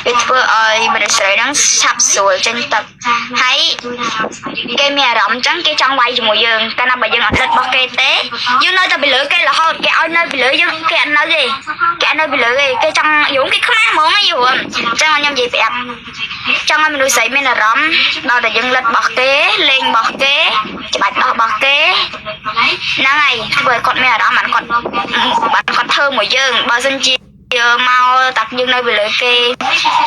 វាធ្វើឲ្យមនុស្សស្រីហ្នឹងឆាប់ស្រួលចេញទឹកហើយគេមានអារម្មណ៍អញ្ចឹងគេចង់វាយជាមួយយើងតែណាបើយើងអត់លិតរបស់គេទេយើងនៅតែពីលើគេរហូតគេឲ្យនៅពីលើយើងគេអត់នៅទេគេអត់នៅពីលើទេគេចង់យងគេខ្មាស់ហ្មងឯងយល់អញ្ចឹងខ្ញុំនិយាយប្រាប់ចង់ឲ្យមនុស្សស្រីមានអារម្មណ៍ដល់តែយើងលិតរបស់គេលេងរបស់គេច្បាច់ដោះរបស់គេហ្នឹងហើយធ្វើឲ្យគាត់មានអារម្មណ៍បានគាត់បានគាត់ធ្វើមួយយើងបើសិនជាមកតាក់យើងនៅពីលើគេ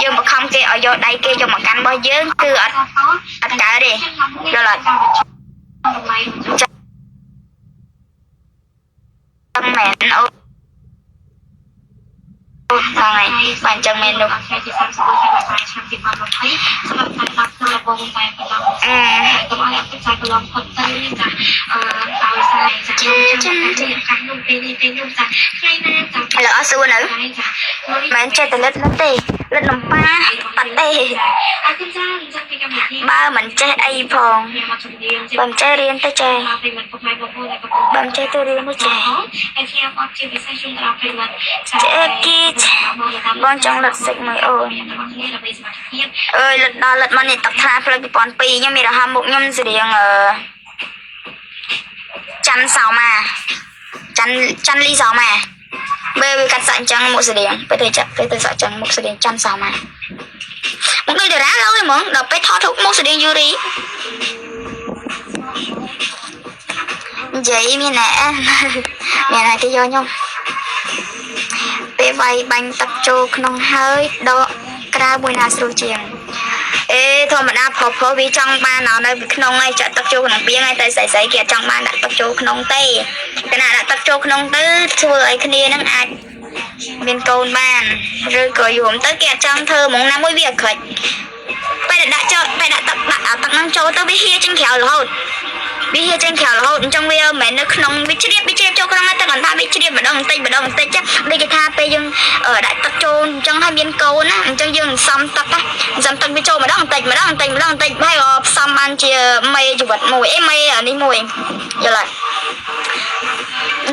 យើងបង្ខំគេឲ្យយកដៃគេយកមកកាន់របស់យើងគឺអត់អត់កើតទេយល់អត់ចឹងមែនអូហ្នឹងហើយបាទអញ្ចឹងមែននោះ ថ្ងៃទី31ខែមករាឆ្នាំ2020សម្រាប់ផ្សាយ10ក្នុងដំបូងតែប៉ុណ្ណោះកុំឲ្យអត់ផ្សាយកន្លងផុតទៅចាអឺដោយសារចាខ្ញុំចាំតែឱកាសនោះពេលនេះពេលនោះចាថ្ងៃណាចា ឥឡូវអត់សួរនៅ ចា មិនចេះតែលិតលិតទេលិតលំប៉ាបាត់ទេ អរគុណចាចាពីកម្មវិធី បើមិនចេះអីផង ខ្ញុំមកជំរាប បើមិនចេះរៀនទៅចេះ ប្រិមត្តពុកម៉ែបងប្អូនដែលកំពុង បើមិនចេះទៅរៀនទៅចេះ ហើយខ្ញុំអត់ជាពិសេសជូនដល់ប្រិមត្ត ចេះគីបងចង់លិតសិចមួយអូន គ្នាដើម្បីសមត្ថភាព អើយលិតដល់លិតមកនេះទឹកថ្លាផ្លូវ2002ខ្ញុំមានរហ័សមុខខ្ញុំស្រៀងអឺច័ន្ទសោមាច័ន្ទច័ន្ទលីសោមាពេលវាកាត់សាក់អញ្ចឹងមុខស្រៀងពេលទៅចាក់ពេលទៅសាក់អញ្ចឹងមុខស្រៀងច័ន្ទសោមាមកដូចតារាឡើយហ្មងដល់ពេលថតរូបមុខស្រៀងយូរីនិយាយមានណែមានណាគេយកខ្ញុំពេលវាយបាញ់ទឹកចូលក្នុងហើយដកក្រៅមួយណាស្រួលជាង អេធម្មតាប្រុសប្រុសវាចង់បាននៅពីក្នុងហើយចាក់ទឹកចូលក្នុងពីងហើយតែស្អីស្អីគេអត់ចង់បានដាក់ទឹកចូលក្នុងទេកាលណាដាក់ទឹកចូលក្នុងទៅធ្វើឲ្យគ្នានឹងអាចមានកូនបានឬក៏យំទៅគេអត់ចង់ធ្វើហ្មងណាមួយវាអាក្រិចពេលដែលដាក់ចូលពេលដាក់ទឹកដាក់អាទឹកហ្នឹងចូលទៅវាហៀចេញក្រៅរហូតវាហៀចេញក្រៅរហូតអញ្ចឹងវាមិនមែននៅក្នុងវាជ្រាបវាជ្រាបចូលក្នុងហើយតែគាត់ថាវាជ្រាបម្ដងបន្តិចម្ដងបន្តិចចាដូចគេថាពេលយើងដាក់ទឹកចូលអញ្ចឹងហើយមានកូនណាអញ្ចឹងយើងសំទឹកណាសំទឹកវាចូលម្ដងបន្តិចម្ដងបន្តិចម្ដងបន្តិចហើយក៏ផ្សំបានជាមេជីវិតមួយអេមេអានេះមួយយល់អត់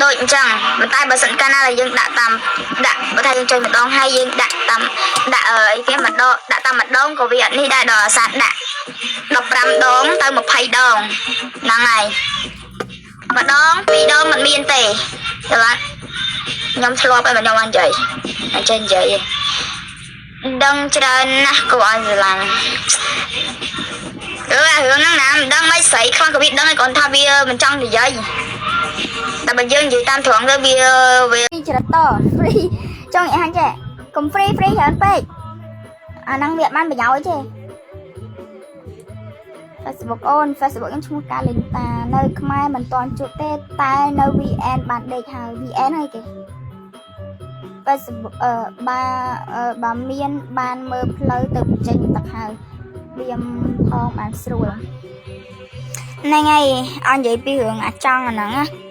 ដូចអញ្ចឹងប៉ុន្តែបើសិនកាលណាដែលយើងដាក់តាមដាក់បើថាយើងចុចម្ដងហើយយើងដាក់តាមដាក់អីគេម្ដងដាក់តាមម្ដងក៏វាអត់នេះដែរដល់អាសាដាក់15ដងទៅ20ដងហ្នឹងហើយម្ដងពីរដងមិនមានទេយល់អត់ខ្ញុំធ្លាប់ហើយមិនខ្ញុំបាននិយាយអត់ចេះនិយាយទេដឹងច្រើនណាស់គួរឲ្យស្រឡាញ់អឺអារឿងហ្នឹងណាមិនដឹងមិនស្រីខ្លះក៏វាដឹងហើយគ្រាន់ថាវាមិនចង់និយាយតែបើយើងនិយាយតាមត្រង់ទៅវាវា ចរិតត free ចង់និយាយថាចេះកុំ free free ច្រើនពេកអាហ្នឹងវាអត់បានប្រយោជន៍ទេ Facebook អូន Facebook ខ្ញុំឈ្មោះកាលិនតានៅខ្មែរមិនទាន់ជួបទេតែនៅ VN បានដេកហើយ VN ហើយគេ Facebook អឺបើអឺបើមានបានមើលផ្លូវទៅចេញទឹកហើយបៀមផងបានស្រួលហ្នឹងហើយអញនិយាយពីរឿងអាចង់អាហ្នឹងណា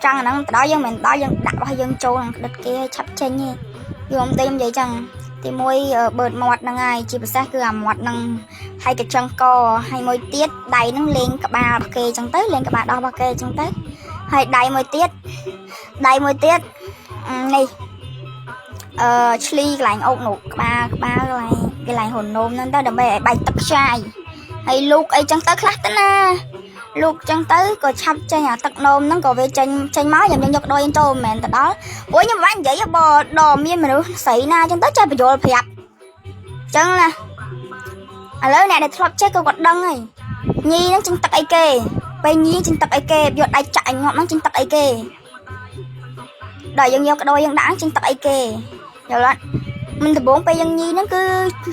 ចង់អាហ្នឹងទៅដល់យើងមិនដល់យើងដាក់របស់យើងចូលក្នុងក្តិតគេឲ្យឆាប់ចេញទេយល់មិនទេខ្ញុំនិយាយចឹងទីមួយបឺតមាត់ហ្នឹងហើយជាពិសេសគឺអាមាត់ហ្នឹងហើយកញ្ចឹងកហើយមួយទៀតដៃហ្នឹងលេងក្បាលរបស់គេចឹងទៅលេងក្បាលដោះរបស់គេចឹងទៅហើយដៃមួយទៀតដៃមួយទៀតនេះ អឺឆ្លីកន្លែងអុកនោះក្បាលក្បាលកន្លែងកន្លែងហ៊ុននោមហ្នឹងទៅដើម្បីឲ្យបែកទឹកខ្ចាយហើយលូកអីចឹងទៅខ្លះទៅណាលូកចឹងទៅក៏ឆាប់ចេញអាទឹកនោមហ្នឹងក៏វាចេញចេញមកខ្ញុំយើងយកដួយយើងចូលមិនមែនទៅដល់ព្រោះខ្ញុំបាននិយាយបើដល់មានមនុស្សស្រីណាចឹងទៅចេះបញ្យល់ប្រាប់ចឹងណាឥឡូវអ្នកដែលធ្លាប់ចេះក៏គាត់ដឹងហើយញីហ្នឹងចេញទឹកអីគេពេលញីចេញទឹកអីគេយកដៃចាក់ឲ្យងាប់ហ្នឹងចេញទឹកអីគេដល់យើងយកក្តោយើងដាក់ហ្នឹងចេញទឹកអីគេ យល់អត់មិនដំបងពេលយើងញីហ្នឹងគឺ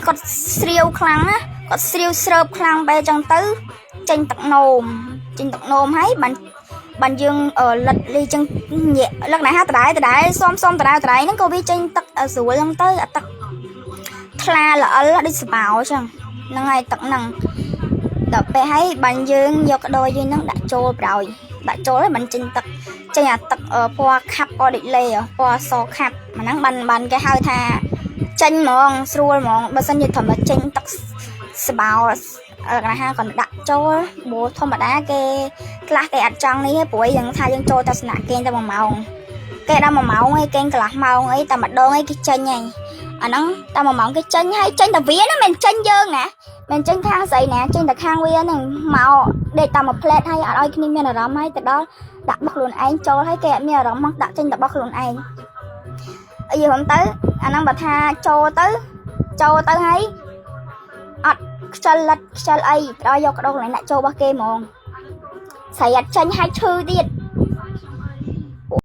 គាត់ស្រាវខ្លាំងណាគាត់ស្រាវស្រើបខ្លាំងបែរចឹងទៅចេញទឹកនោមចេញទឹកនោមហើយបានបានយើងលិតលីចឹងញាក់លឹកណាហាដដែលដដែលសុំសុំដដែលដដែលហ្នឹងក៏វាចេញទឹកស្រួលចឹងទៅអាទឹកថ្លាល្អិលដូចសបោចឹងហ្នឹងហើយទឹកហ្នឹងដល់ពេលហើយបានយើងយកក្តោយើងហ្នឹងដាក់ចូលប្រោយដាក់ចូលហើយបានចេញទឹកចេញអាទឹកពណ៌ខាប់ពណ៌ដូចលេពណ៌សខាប់អាហ្នឹងបានបានគេហៅថាចេញហ្មងស្រួលហ្មងបើសិនជាធម្មតាចេញទឹកសបោកណាហាគាត់ដាក់ចូលព្រោះធម្មតាគេខ្លះគេអត់ចង់នេះទេព្រោះយើងថាយើងចូលទស្សនៈគេតែ1ម៉ោងគេដល់1ម៉ោងឯងគេកន្លះម៉ោងអីតែម្ដងឯងគេចេញហើយ អាហ្នឹងតែមួយម៉ោងគេចេញហើយចេញតែវាណាមិនចេញយើងណាមិនចេញខាងស្អីណាចេញតែខាងវាហ្នឹងមកដេកតាមមួយផ្លែតហើយអត់ឲ្យគ្នាមានអារម្មណ៍ហើយទៅដល់ដាក់បោះខ្លួនឯងចូលហើយគេអត់មានអារម្មណ៍មកដាក់ចេញតែបោះខ្លួនឯងអីហ្នឹងទៅអាហ្នឹងបើថាចូលទៅចូលទៅហើយអត់ខ្ជិលលិតខ្ជិលអីទៅដល់យកក្តោកខ្លួនឯងដាក់ចូលរបស់គេហ្មងស្រីអត់ចេញហើយឈឺទៀត។